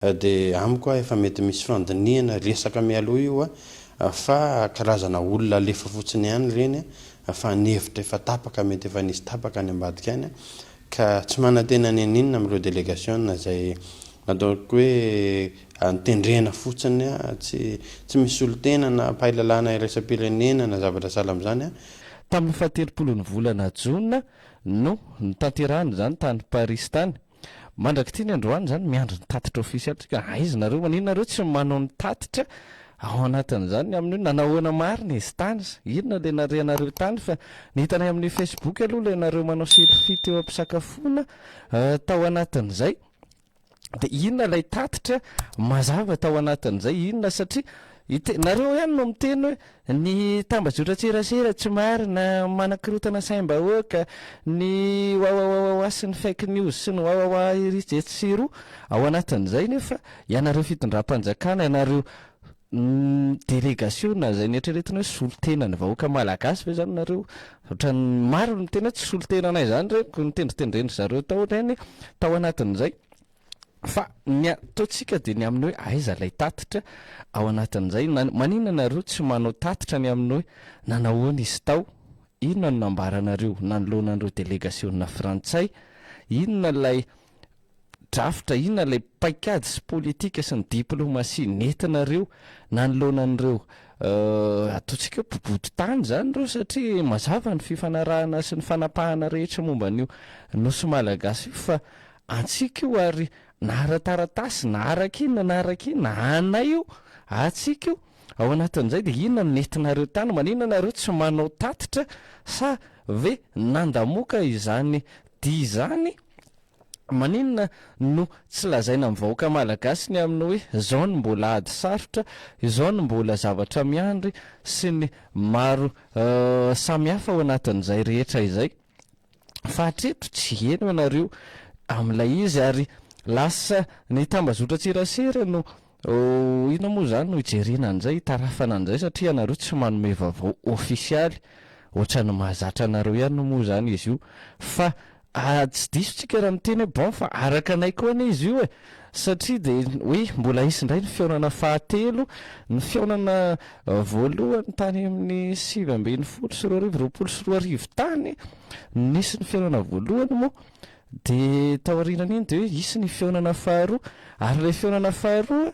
Dia amiko efa mety misy fandinihana resaka mialoha io fa karazana olona alefa fotsiny ihany ireny fa ny hevitra efa tapaka, mety efa nisy tapaka any ambadika any ka tsy manantena ny haninona amin'ireo delegasiona izay ataoko hoe notendrena fotsiny, tsy tsy misy solontena na mpahay lalàna iraisam-pirenena na zavatra sahala amin'izany. Tamin'ny fahatelopolon'ny volana jona no notanterahina izany tany Parisy tany. Mandrak'ity ny androany izany miandry ny tatitra ofisialy tsika, aiza nareo, maninona nareo tsy manao ny tatitra ao anatin'izany ny amin'ny hoe nanahoana marina izy tany, inona ilay narehanareo tany fa ny hitanay amin'ny facebook aloha ilay nareo manao selfie teo am-pisakafoana tao anatin'izay dia inona ilay tatitra mazava tao anatin'izay, inona satria ite- nareo ihany no miteny hoe Ny tambajotran-tserasera tsy marina, manakorotana saim-bahoaka, ny wawawawawa sy ny fake news sy ny wawawa ery sy etsy sy eroa, ao anatin'izay nefa ianareo fitondram-panjakana, ianareo delegasiona izay neritreretina hoe solontenan'ny vahoaka malagasy ve izany nareo? Ohatran'ny maro no miteny hoe tsy solontenanay izany ireny, koa notendritendren-dry zareo tao ireny tao anatin'izay. Fa ny ataontsika dia ny amin'ny hoe aiza ilay tatitra ao anatin'izay, na maninona nareo tsy manao tatitra ny amin'ny hoe nanahoana izy tao, inona no nambaranareo nanoloana an'ireo delegasiona frantsay, inona ilay drafitra, inona ilay paikady sy politika sy ny diplomasia nentinareo nanoloana an'ireo ataontsika hoe mpibodo tany izany ireo satria mazava ny fifanarahana sy ny fanapahana rehetra momba an'io nosy malagasy io fa Antsika io ary na ara-taratasy na araka inona na araka inona, anay io, antsika io. Ao anatin'izay dia inona no nentinareo tany? Maninona nareo tsy manao tatitra sa ve nandamoka izany dia izany? Maninona no tsy lazaina amin'ny vahoaka malagasy ny amin'ny hoe izao no mbola ady sarotra, izao no mbola zavatra miandry sy ny maro samihafa ao anatin'izay rehetra izay? Fa hatreto tsy heno ianareo amin'ilay izy ary lasa ny tambazotran-tserasera no inona moa izany no hijerena an'izay, hitarafana an'izay satria ianareo tsy manome vaovao ofisialy ohatran'ny mahazatra anareo ihany moa izany izy io fa tsy diso tsika raha miteny hoe bon fa araka anay koa anie izy io e! Satria dia hoe mbola hisy indray ny fihaonana fahatelo, ny fihaonana voalohany tany amin'ny 2019, 2020 tany nisy ny fihaonana voalohany moa dia taorianan'iny dia hoe hisy ny fihaonana faharoa, ary ilay fihaonana faharoa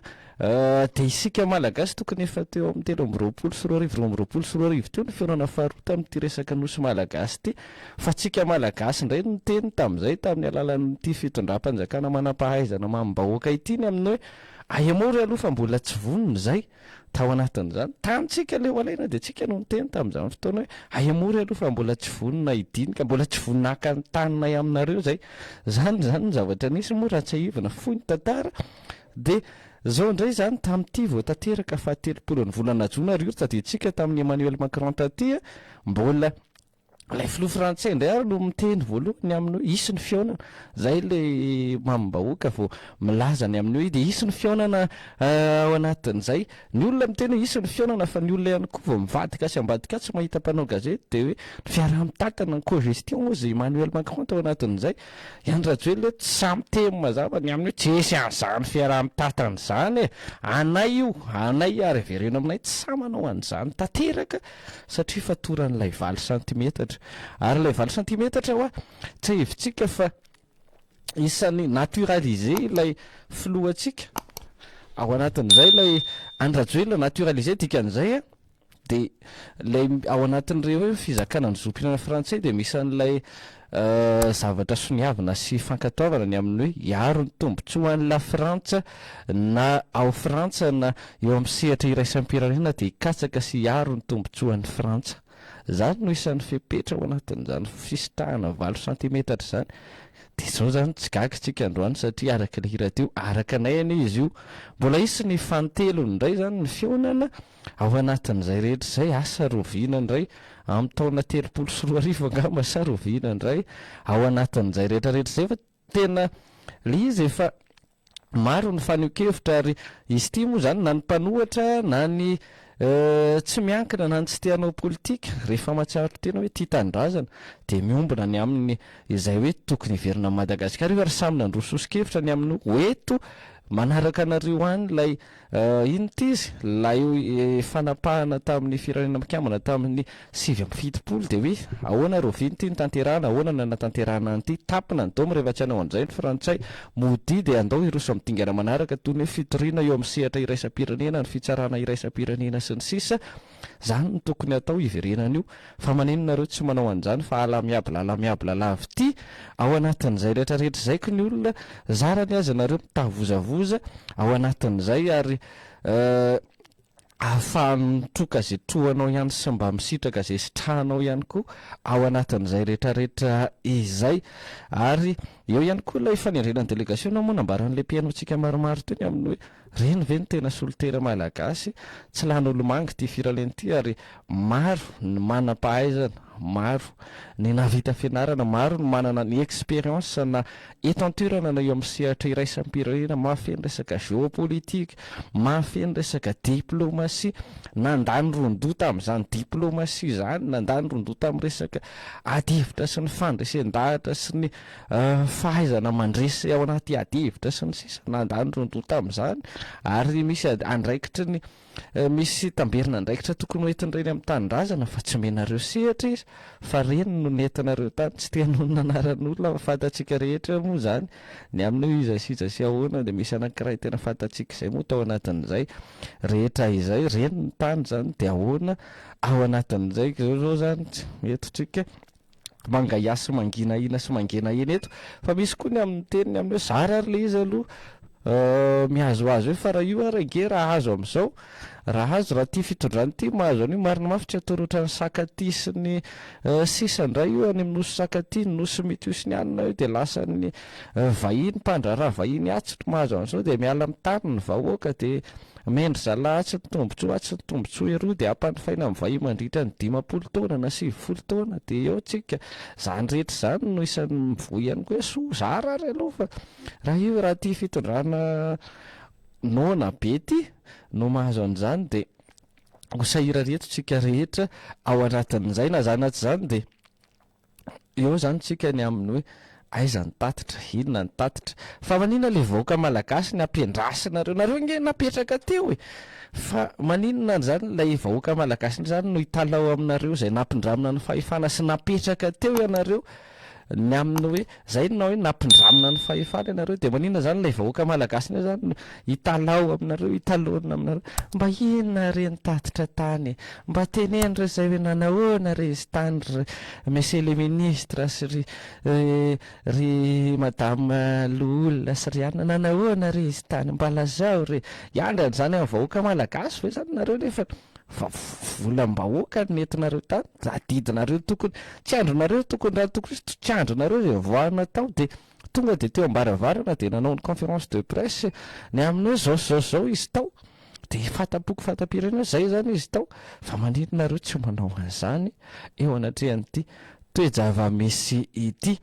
dia isika Malagasy tokony efa teo amin'ny 2023, 2022 teo ny fihaonana faharoa tamin'ity resaka Nosy Malagasy ity. Fa tsika Malagasy indray no niteny tamin'izay tamin'ny alalan'ity fitondram-panjakana manam-pahaizana mamim-bahoaka ity ny amin'ny hoe ahemory aloha fa mbola tsy vonona izay tao anatin'izany. Tamintsika ilay ho alaina dia tsika no niteny tamin'izany fotoana hoe ahemory aloha fa mbola tsy vonona hidinika, mbola tsy vonona haka ny taninay aminareo izay. Izany izany ny zavatra nisy moa raha tsiahivina fohy ny tantara dia izao indray izany tamin'ity vao tanteraka fahatelopolo ny volana jona ry orta dia tsika tamin'i Emmanuel Macron taty mbola Ilay filoha frantsay indray ary no miteny voalohany ny amin'ny hoe hisy ny fihaonana. Izay ilay mamim-bahoaka vao milaza ny amin'ny hoe dia hisy ny fihaonana ao anatin'izay. Ny olona miteny hoe hisy ny fihaonana fa ny olona ihany koa vao mivadika sy ambadika tsy mahita mpanao gazety dia hoe ny fiaraha-mitantana, ny co-gestion hozy Emmanuel Macron tao anatin'izay. I Andry Rajoelina eto tsy sahy miteny mazava ny amin'ny hoe tsy hisy an'izany fiaraha-mitantana izany e! Anay io, anay ary avereno aminay tsy sahy manao an'izany tanteraka satria fatoran'ilay valo santimetatra. Ary ilay valo santimetatra hoa tsiahivintsika fa isan'ny naturalisé ilay filohantsika ao anatin'izay ilay Andry Rajoelina naturalisé dikan'izay an! Dia ilay ao anatin'ireo hoe fizakana ny zom-pirenena frantsay dia misy an'ilay zavatra soniavina sy fankatoavana ny amin'ny hoe hiaro ny tombontsoan'i La Frantsa na ao Frantsa na eo amin'ny sehatra iraisam-pirenena dia hikatsaka sy hiaro ny tombontsoan'i Frantsa. Izany no isan'ny fepetra ao anatin'izany fisitrahana valo santimetatra izany. Dia izao izany tsy gaga isika androany satria araka ilay hira teo, araka anay anie izy io. Mbola hisy ny fanintelony indray izany ny fihaonana. Ao anatin'izay rehetra izay, asa roviana indray, amin'ny taona 2030 angamba sa roviana indray, ao anatin'izay rehetra rehetra izay fa tena ilay izy efa maro ny fanehoan-kevitra ary izy ity moa izany na ny mpanohatra na ny tsy miankina na ny tsy te hanao politika rehefa mahatsiaro tena hoe tia tanindrazana dia miombona ny amin'ny izay hoe tokony hiverina amin'i Madagasikara io ary samy nandroso soso-kevitra ny amin'ny ho eto. Manaraka anareo any ilay inona ity izy? Ilay fanapahana tamin'ny Firenena Mikambana tamin'ny 79 dia hoe ahoana rahoviana ity no tanterahana, ahoana no nanatanterahana an'ity? Tapina ny daomy rehefa tsy hanao an'izay ny frantsay. Modia dia andao hiroso amin'ny dingana manaraka toy ny hoe fitoriana eo amin'ny sehatra iraisam-pirenena, ny fitsarana iraisam-pirenena sy ny sisa Izany no tokony hatao hiverenana io. Fa maninona nareo tsy manao an'izany fa à l'amiable à l'amiable lava ity ao anatin'izay rehetra rehetra izay ko ny olona zarany aza nareo mitavozavoza ao anatin'izay ary ahafahany mitroka izay trohanao ihany sy mba misitraka izay sitrahanao ihany koa ao anatin'izay rehetra rehetra izay ary eo ihany koa ilay fanendrena ny delegasiona moa nambaran'ilay mpihaino antsika maromaro teo ny amin'ny hoe Reny ve no tena solotera malagasy? Tsy lany olomanga ity firenena ity ary maro ny manam-pahaizana, maro ny nahavita fianarana, maro ny manana ny expérience na eto an-toerana na eo amin'ny sehatra iraisam-pirenena, mahafehy ny resaka géopolitique, mahafehy ny resaka diplomatie, nandany ron-doha tamin'izany diplomatie izany, nandany ron-doha tamin'ny resaka adihevitra sy ny fandresen-dahatra sy ny fahaizana mandresy ao anaty ady hevitra sy ny sisa nandany ron-doha tamin'izany ary misy andraikitry ny misy tamberina andraikitra tokony ho entin'ireny amin'ny tanindrazana fa tsy omenareo sehatra izy fa ireny no nentinareo tany tsy te hanonona anaran'olona fa fantatsika rehetra moa izany ny amin'ny hoe iza sy iza sy ahoana dia misy anankiray tena fantatsika izay moa tao anatin'izay rehetra izay ireny ny tany izany dia ahoana ao anatin'izay izao izao izany tsy mety tsika mangahiahy sy manginahina sy mangenahena eto fa misy koa ny amin'ny teniny amin'ny hoe zara ary le izy aloha mihazohazo eo fa raha io ary ange raha azo amin'izao raha azo raha ity fitondrana ity mahazo an'io marina mafy tsy atao ohatran'ny sakaty sy ny sisa indray io any amin'ny nosy sakaty ny nosy mity io sy ny anona io dia lasan'ny vahiny mpandraharaha vahiny atsy no mahazo an'izao dia miala amin'ny tany ny vahoaka dia Mendry zalahy atsy ny tombotsoa atsy ny tombotsoa eroa dia ampanofaina amin'ny vahiny mandritra ny 50 taona na 90 taona dia eo tsika. Izany rehetra izany no isan'ny mivoy ihany koa hoe soa zara ary aloha fa raha io raha ity fitondrana noana be ity no mahazo an'izany dia ho sahirana eto tsika rehetra ao anatin'izay na izany na tsy izany dia Eo zany tsika ny aminy hoe aiza ny tatitra, inona ny tatitra. Fa maninona le vahoaka malagasy ny ampiandrasinareo, nareo nge napetraka teo e! Fa maninona zany ilay vahoaka malagasy indray zany no hitalaho aminareo izay nampindramina ny fahefana sy napetraka teo ianareo ny aminy hoe zay no hoe nampindramina ny fahefana ianareo dia maninona zany ilay vahoaka malagasy indray zany no hitalaho aminareo, hitalonina aminareo. Mba inona re ny tatitra tany e? Mba teneno re zay hoe nanahoana re izy tany ry Monsieur le ministre sy ry ry Madame Loholona sy ry anona nanahoana re izy tany mba lazao re. Hiandry an'izany amin'ny vahoaka malagasy ve zany nareo nefa fa volam-bahoaka no nentinareo tany, adidinareo tokony tsy andrinareo tokony raha tokony hisy tsy andrinareo izay voahana tao dia Tonga dia teo am-baravarana dia nanao ny conférence de presse ny amin'ny hoe zao sy zao sy zao izy tao. Dia fanta-poko fanta-pirenena hoe zay izany izy tao. Fa maninona nareo tsy manao an'izany eo anatrehan'ity toe-java-misy ity.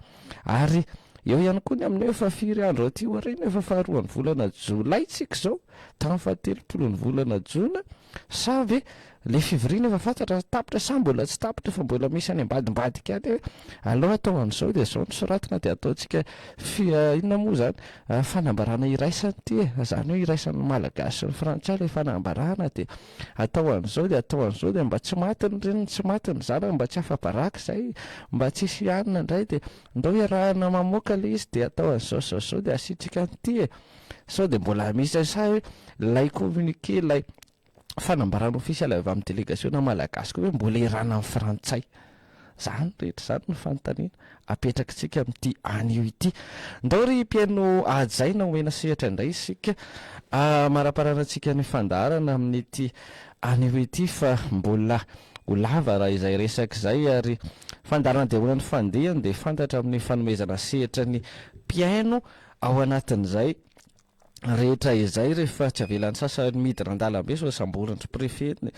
Ary eo ihany koa ny amin'ny hoe efa firy andro aty aoriana, efa faharoan'ny volana jolay tsika izao, tamin'ny fahatelopolon'ny volana jona, sa ve Le fivoriana efa fantatra fa tapitra sa mbola tsy tapitra fa mbola misy any ambadimbadika any hoe aleo atao an'izao dia izao no soratana dia ataontsika fi inona moa izany fanambarana iraisana ity e, izany hoe iraisan'ny malagasy sy ny frantsay ilay fanambarana dia atao an'izao dia atao an'izao dia mba tsy maty ny reniny tsy maty ny zanany mba tsy afa-baraka izay mba tsisy hanina indray dia ndao iarahana mamoaka ilay izy dia atao an'izao izao izao dia asiantsika an'ity e, sao dia mbola misy sa hoe ilay communiqué ilay fanambarana ofisialy avy amin'ny delegasiona malagasy koa hoe mbola irana amin'ny frantsay. Izany rehetra izany no fanontaniana apetrakitsika amin'ity anio ity. Ndao ry mpihaino hajaina omena sehatra indray isika hamaraparanantsika ny fandaharana amin'ity anio ity fa mbola ho lava raha izay resaka izay ary fandaharana dia ahoana ny fandehany dia fantatra amin'ny fanomezana sehatra ny mpihaino ao anatin'izay rehetra izay rehefa tsy avelan'ny sasany midina an-dalambe sao samborin-dry préfet ny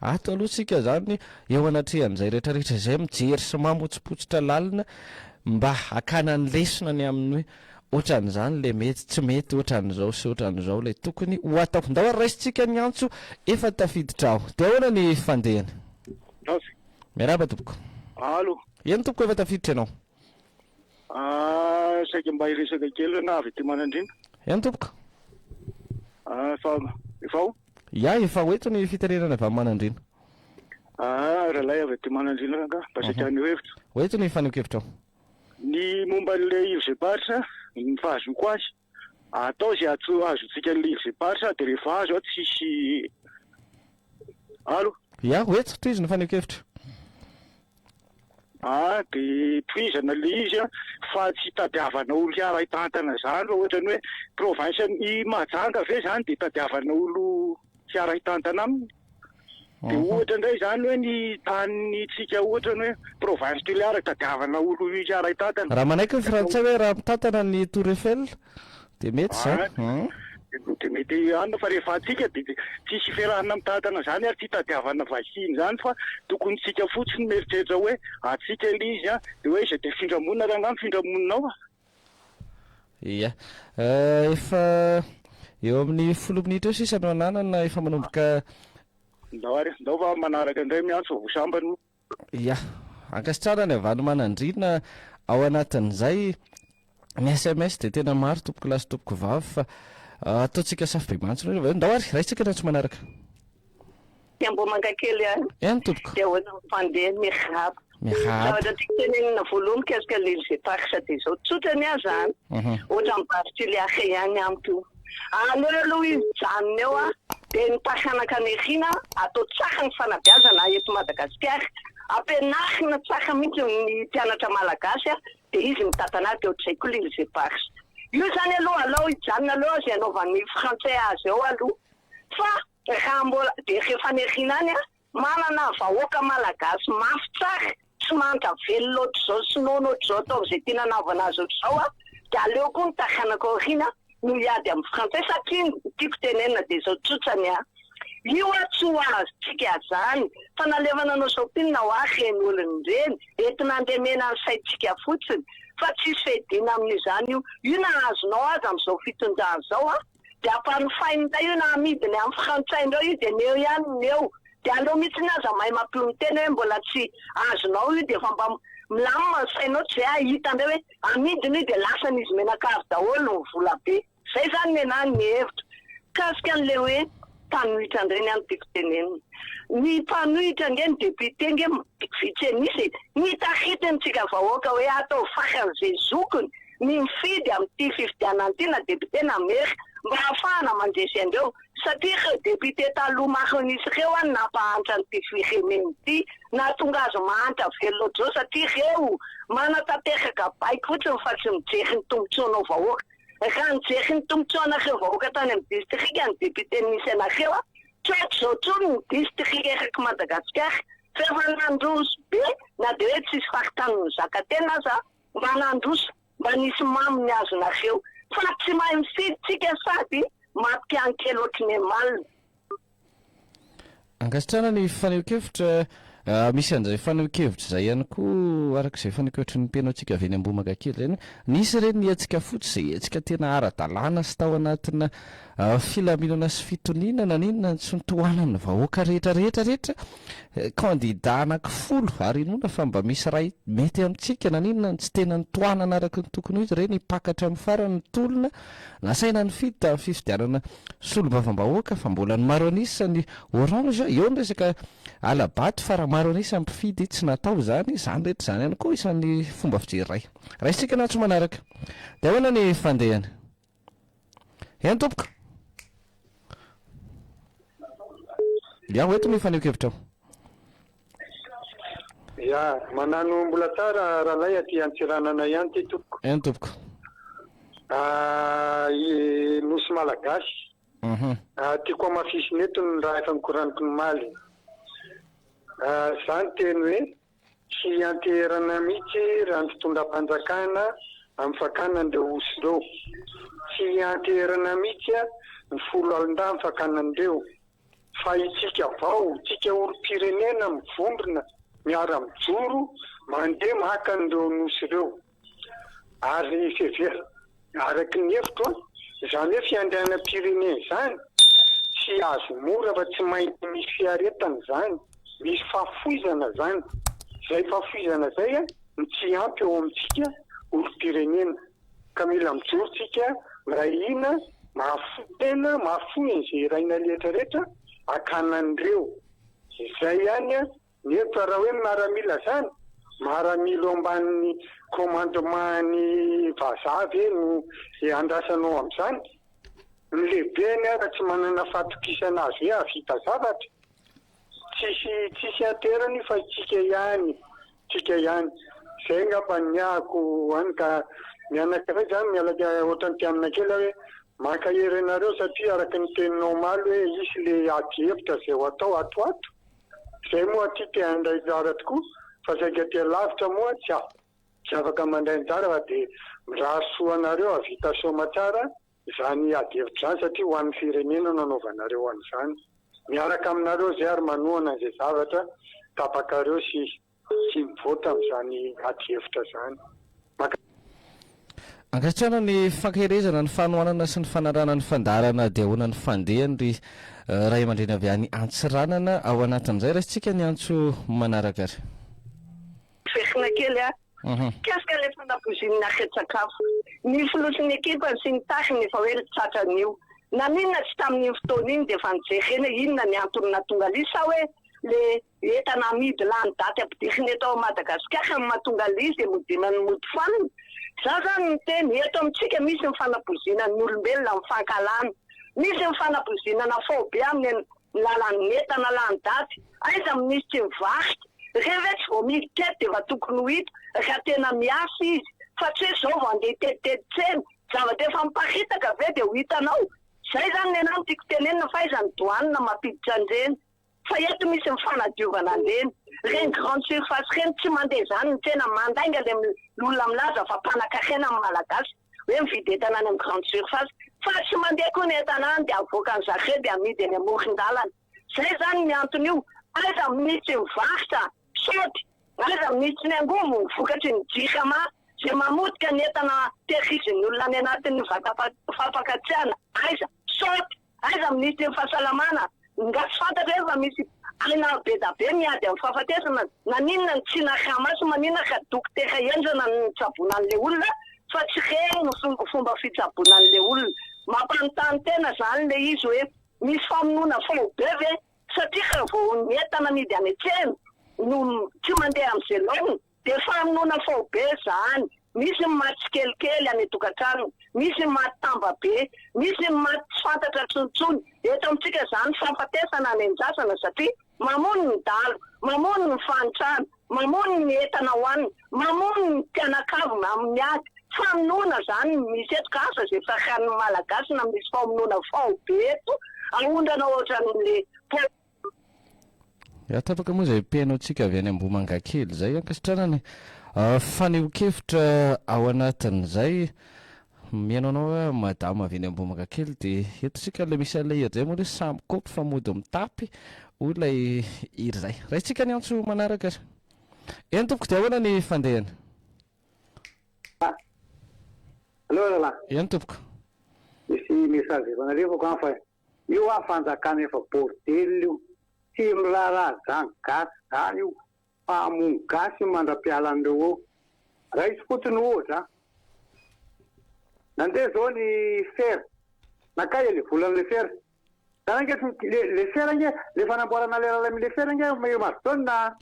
ato aloha tsika zany eo anatrehan'izay rehetra rehetra izay mijery sy mamotsipotsitra lalina mba hakana ny lesona ny amin'ny hoe ohatran'izany le mety tsy mety ohatran'izao sy ohatran'izao le tokony ho atao ndao ary raisintsika ny antso efa tafiditra ao de ahoana ny fandehany miarahaba tompoko Allo. Eny tompoko efa tafiditra ianao. Ah, saika mba hiresaka kely hoe na avy aty Manandriana. Eny tompoko. Ah, efa efa ao? Ya, efa ho eto ny fitenenana avy any Manandriana. Ah, rahalahy avy aty Manandriana rangahy, mba saika haneho hevitra. Ho eto ny fanehoan-kevitrao. Ny momba an'ilay Îles Éparses, ny fahazoako azy, atao izay ahazoantsika an'ilay Îles Éparses dia rehefa azo an tsisy Allo? Ya, ho eto, tohizo ny fanehoan-kevitra. Ah de tohizana le izy an, fa tsy itadiavana olo hiara-hitantana zany fa ohatrany hoe province i Mahajanga ve zany de itadiavana olo hiara-hitantana aminy? De ohatra ndray zany hoe ny tanin'ny tsika ohatrany hoe province Toliara itadiavana olo hiara-hitantana. Raha manaiky ny frantsay hoe raha mitantana ny tour Eiffel de mety zany. Dia mety ihany fa rehefa antsika dia tsisy iferahana mitantana izany ary tsy itadiavana vahiny izany fa tokony tsika fotsiny mieritreritra hoe antsika ilay izy an, dia hoe izay te hifindra monina ary angaha mifindra monina ao a? Ia. Efa eo amin'ny folo minitra eo sisa no ananana efa manomboka. Ndao ary, ndao fa manaraka indray miantso vao sambany moa. Ya, ankasitrahana ny avy any Manandriana, ao anatin'izay ny sms dia tena maro tompoko lahy sy tompoko vavy fa ataontsika safobemantsina io, ndao ary raisitsika ny antso manaraka. Ty Ambohimangakely any. Eny tompoko. Dia ahoana ny fandeha? Miarahaba. Miarahaba. Zavatra tiako tenenina voalohany mikasika an'ilay Îles Éparses dia izao, tsotra ny ahy izany, ohatran'ny Base Toliara ihany amiko io. Aleo aloha izy mijanona eo a, dia ny taranaka nirina atao tsara ny fanabeazana eto Madagasikara, ampianarina tsara mihitsy ny mpianatra malagasy a, dia izy mitantana azy, dia ohatr'izay koa l'îles éparses. Io izany aloha alao hijanona aloha izay anaovan'ny frantsay azy eo aloha, fa raha mbola, dia rehefa nirina any a, Manana vahoaka malagasy mafy tsara, tsy mahantra velona ohatr'izao sy noana ohatr'izao atao amin'izay tiana anaovana azy ohatr'izao a, dia aleo koa ny taranaka aoriana no hiady amin'ny frantsay satria ny tiako tenenina dia izao tsotra ny ahy, io a tsy ho azontsika zany fa nalefa nanao shopping ho ahy ireny olona ireny, entina handemena ny saintsika fotsiny fa tsisy fiadiana amin'izany io, io na azonao aza amin'izao fitondrana izao a. Dia ampanofainy indray io na amidiny amin'ny frantsay indray io dia ny eo ihany ny eo. Dia aleo mihitsiny aza mahay mampionon-tena hoe mbola tsy azonao io dia efa mba milamina ny sainao tsy izay hahita indray hoe amidiny io dia lasan'izy mianakavy daholo ny vola be. Izay izany nenaha ny hevitro. Mikasika an'ilay hoe mpanohitra indray ny ahy no tiako tenenina. Ny mpanohitra ange ny député ange vitsy an'isa e. Ny taritiny tsika vahoaka hoe ataovy faran'izay zokiny ny mifidy amin'ity fifidianana ity na député na maire mba hahafahana mandresy an'ireo satria ireo député taloha maro nisy ireo an nampahantra an'ity firenena ity nahatonga azy mahantra velona ohatr'izao satria ireo manatanteraka baiko fotsiny fa tsy mijery ny tombotsoanao vahoaka raha nijery ny tombotsoanareo vahoaka tany amin'ny distrika ny député nisy anareo an tsy ohatr'izao intsony ny distrika eraky Madagasikara fa efa nandroso be na dia hoe tsisy faritany mizaka tena aza Mba nandroso, mba nisy mamy ny azonareo. Fa tsy mahay mifidy tsika sady mampiankely ohatry ny mal. Ankasitrahana ny fanehoan-kevitra. Misy an'izay fanehoan-kevitra izay ihany koa araka izay fanehoan-kevitry ny mpino antsika avy eny Ambohimangakely izay hoe nisy ireny ny hetsika fotsy izay hetsika tena ara-dalàna sy tao anatina filaminana sy fitoniana naninona no tsy notohanan'ny vahoaka rehetra rehetra rehetra Kandida anaky folo ary inoana fa mba misy iray mety amintsika, naninona no tsy tena notohanana araka ny tokony ho izy ireny hipaka hatramin'ny farany ny tolona nasaina nifidy tamin'ny fifidianana solombavambahoaka fa mbola ny maro an'isa ny orange, eo ny resaka hala-bato fa raha maro an'isa ny mpifidy tsy natao izany, izany rehetra izany ihany koa isan'ny fomba fijery iray. Raisintsika ny antso manaraka. Dia ahoana ny fandehany? Eny tompoko. Ya, ho eto ny fanehoan-kevitrao. Ya, manano mbola tsara ralay aty Antsiranana ihany ty tompoko. Eny tompoko. Ah, i Nosy Malagasy. Mhm. Ah, tiako hamafisina eto ny raha efa nokoraniko omaly. Ah, za niteny hoe Tsy ianteherana mihitsy raha ny fitondram-panjakana amin'ny fakana an'ireo osy ireo. Tsy ianteherana mihitsy ny foloalindahy amin'ny fakana an'ireo. Fa itsika vao, tsika olom-pirenena mivondrona, miara-mijoro, mandeha maka an'ireo nosy ireo. Ary fiheverana, araka ny hevitro an, izany hoe fiandrianam-pirenena izany tsy azo mora fa tsy maintsy misy fiaretana izany, misy fahafoizana izany. Izay fahafoizana izay no tsy ampy eo amintsika olom-pirenena. Ka mila mijoro tsika, miray hina. Mahafoy tena, mahafoy an'izay iraina rehetra rehetra hakana an'ireo. Izay ihany ny hevitro. Ary raha hoe miaramila izany, miaramila eo ambanin'ny commandement-n'ny vazaha ve no andrasanao amin'izany? Ny lehibeny ara tsy manana fahatokisana azy hoe hahavita zavatra. Tsisy tsisy anterana io fa itsika ihany, tsika ihany. Zay angamba ny ahako any ka ny anankiray zany miala ohatran'ny mpianina kely aho hoe mankahery anareo satria araka ny teninao omaly hoe hisy le ady hevitra zay ho atao ato ho ato. Zay moa aty te handray anjara tokoa fa saingy aty alavitra moa tsy tsy afaka mandray anjara fa dia mirary soa anareo hahavita soamatsara izany ady hevitra izany satria ho an'ny firenena no anaovanareo an'izany. Miaraka aminareo izay ary manohana an'izay zavatra tapakareo sy sy mivoatra amin'izany ady hevitra izany. Maka. Ankasitrahana ny fankaherezana, ny fanohanana sy ny fanarahana ny fandaharana dia ahoana ny fandehany ry ray aman-dreny avy any Antsiranana ao anatin'izay. Raisintsika ny antso manaraka ary. Miverina kely aho mikasika ilay fanapoizinina ara-tsakafo. Ny filoha sy ny ekipany sy ny tariny efa hoe tratran'io. Naninona tsy tamin'iny fotoana iny dia efa nojerena hoe inona ny antony nahatonga an'ilay izy sa hoe le entana amidy lany daty ampidirina eto Madagasikara no mahatonga an'ilay izy dia modiana ny mody fanina? Za zany miteny, eto amintsika misy ny fanapoizinan'ny olombelona amin'ny fankahalana. Misy ny fanapoizinana faobe amin'ny Ny lalan'ny entana lany daty, aiza no misy tsy mivarika? Ireny ve tsy vao miditra eto dia efa tokony ho hita raha tena miasa izy fa tsy hoe izao vao handeha hitetitety tsena, zavatra efa miparitaka ve dia ho hitanao? Izay izany nenah no tiako tenenina fa aiza ny douane mampiditra an'ireny? Fa eto misy ny fanadiovana an'ireny. Ireny grande surface ireny tsy mandeha izany ny tsena, mandainga ilay olona milaza fa mpanakarena ny malagasy. hoe mividy entana any amin'ny grande surface fa tsy mandeha koa ny entana any dia avoakan'ny zareo dia amidy eny amoron-dalana. Zay zany ny anton'io. Aiza misy mivarotra saoty, aiza misy ny angovo vokatry ny jirama izay mamotika ny entana tehirizin'ny olona any anatin'ny vata fampakatsiahana, aiza saoty. Aiza minisitry ny fahasalamana nga tsy fantatra hoe fa misy aina be da be miady amin'ny fahafatesana naninona no tsy narahamaso maninona ka dokotera henjana no nitsaboana an'le olona fa tsy regny no fomba fitsaboana an'le olona mampanontany tena zany le izy hoe misy famonoana faobe ve satria raha vao ny entana amidy any an-tsena no tsy mandeha am'ze laoniny Dia famonoana faobe izany. Misy ny maty tsikelikely any an-tokantrano, misy ny maty tamba-be, misy ny maty tsy fantatra tsontsony. Eto amintsika izany fahafatesana any an-jasana satria mamono ny dalo, mamono ny fahantrana, mamono ny entana hohanina, mamono ny mpianakavy amin'ny ady. Famonoana izany no misy eto ka asa izay fakan'ny Malagasy na misy famonoana faobe eto aondrana ohatran'le Ya, tapaka moa izay mpihaino antsika avy any Ambohimangakely izay. Ankasitrahana ny fanehoan-kevitra ao anatin'izay. Mihaino anao aho madama avy any Ambohimangakely dia eto isika ilay misy an'ilay hira izay moa hoe samy kopy fa mody mitapy hoy ilay hira izay. Raisintsika ny antso manaraka ary. Eny tompoko dia ahoana ny fandehany? Allo rahalahy. Eny tompoko. Misy message efa nalefako an fa Io hoa fanjakana efa bordel io, tsy miraharaha zany gasy zany io fa hamono gasy io mandra-pialan'ireo eo. Raiso fotsiny ohatra an! Nandeha zao ny fer, nankaiza le volan'le fer? Zany ange tsy, le le fer ange, le fanamboarana le lalana amle fer ange Maridona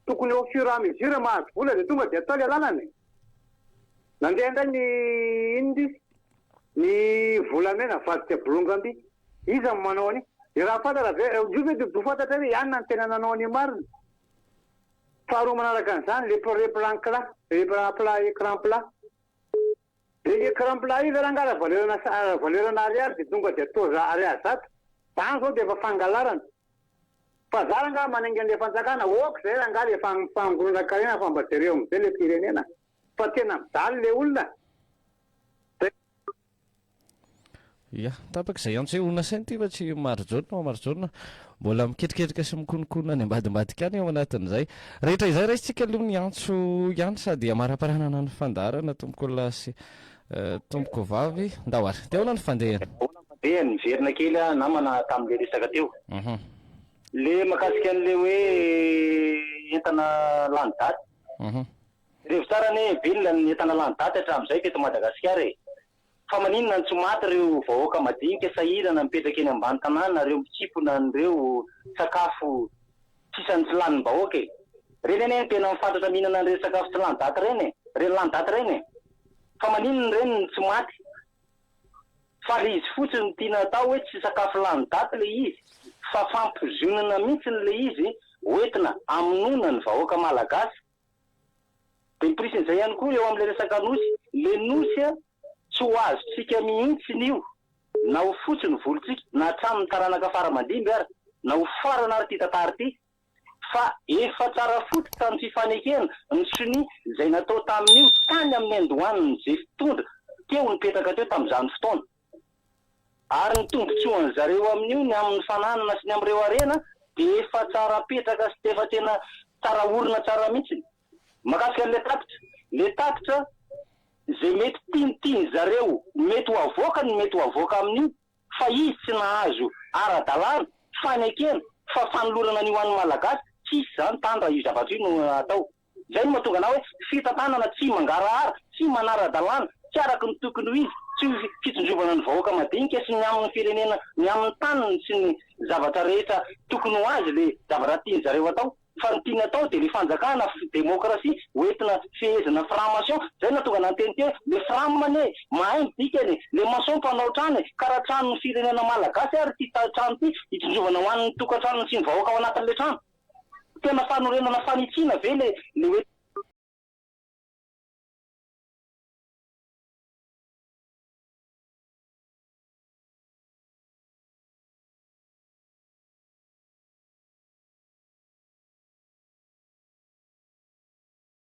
tokony au fur et à mesure mahazo vola de tonga de atao le lalana e! Nandeha indray ny inona izy? Ny volamena avadika bolongam-by. Iza no manao an'io? Dia raha fantatra ve, io ve dia ho fantatra hoe ianona no tena nanao an'io marina? Faharoa manaraka an'izany, le le plan cla, le plan plat, écran plat. Le écran plat io ve rangahy raha valeur-na raha valeur-na ariary dia tonga dia atao ariary zato? Zany zao dia efa fangalarana. Fa za rangahy manainga an'le fanjakana, ok zay rangahy le fangoron-karena fa mba jereo amizay le firenena. Fa tena mijaly le olona zay. Ya, tapaka izay antso hoe olona saina ity fa tsy Marijaona fa Marijaona mbola miketriketrika sy mikononkonona any ambadimbadika any ao anatin'izay. Rehetra izay raisintsika aloha ny antso ihany sady hamaraparanana ny fandaharana tompoko lahy sy tompoko vavy. Ndao ary. Dia ahoana ny fandehany? Ahoana ny fandehany? Miverina kely aho namana tamin'ilay resaka teo. Le mahakasika an'ilay hoe entana lany daty. Revo tsara anie Bill ny entana lany daty hatramin'izay teto Madagasikara e! Fa maninona no tsy maty ireo vahoaka madinika sahirana mipetraka eny ambany tanàna ireo mitsimpona an'ireo sakafo sisan'ny tsy lanin'ny vahoaka e? Ireny anie no tena mifatratra mihinana an'ireny sakafo tsy lany daty ireny e! Ireny lany daty ireny e! Fa maninona ireny no tsy maty? Fa le izy fotsiny no tiana atao hoe tsy sakafo lany daty le izy fa fampozonana mihitsiny le izy hoentina hamonoana ny vahoaka malagasy. Dia ny porisin'izay ihany koa eo amin'ilay resaka nosy, le nosy a tsy ho azontsika mihitsiny io na ho fotsy ny volontsika na hatramin'ny taranaka fara aman-dimby ary na ho farana ary ity tantara ity fa efa tsara fototra ny fifanekena ny sonia izay natao tamin'io tany amin'ny andohanin'izay fitondra teo nipetraka teo tamin'izany fotoana. Ary ny tombotsoan zareo amin'io ny amin'ny fananana sy ny amin'ireo harena dia efa tsara petraka sy efa tena tsara orina tsara mihitsiny. Makasika an'ilay tatitra, ilay tatitra izay mety tiantian zareo mety ho avoaka ny mety ho avoaka amin'io fa izy tsy nahazo ara-dalàna, fanekena fa fanolorana an'io ho an'ny Malagasy, tsisy izany tany raha io zavatra io no atao. Izay no mahatonga anah hoe fitantanana tsy mangarahara, tsy manara-dalàna, tsy araka ny tokony ho izy, tsy ho fitsinjovana ny vahoaka madinika sy ny amin'ny firenena, ny amin'ny taniny sy ny zavatra rehetra tokony ho azy le zavatra tiany zareo atao. Fa ny tiany atao dia le fanjakana demokrasia ho entina fehezina franc-maçon, zay no nahatonga anah niteny teo hoe le fram anie mahay ny dikany e, le maçon mpanao trano e, karaha tranon'ny firenena malagasy ary ity trano ity hitsinjovana ho an'ny tokantranony sy ny vahoaka ao anatin'le trano. Tena fanorenana fanitsiana ve le le hoe.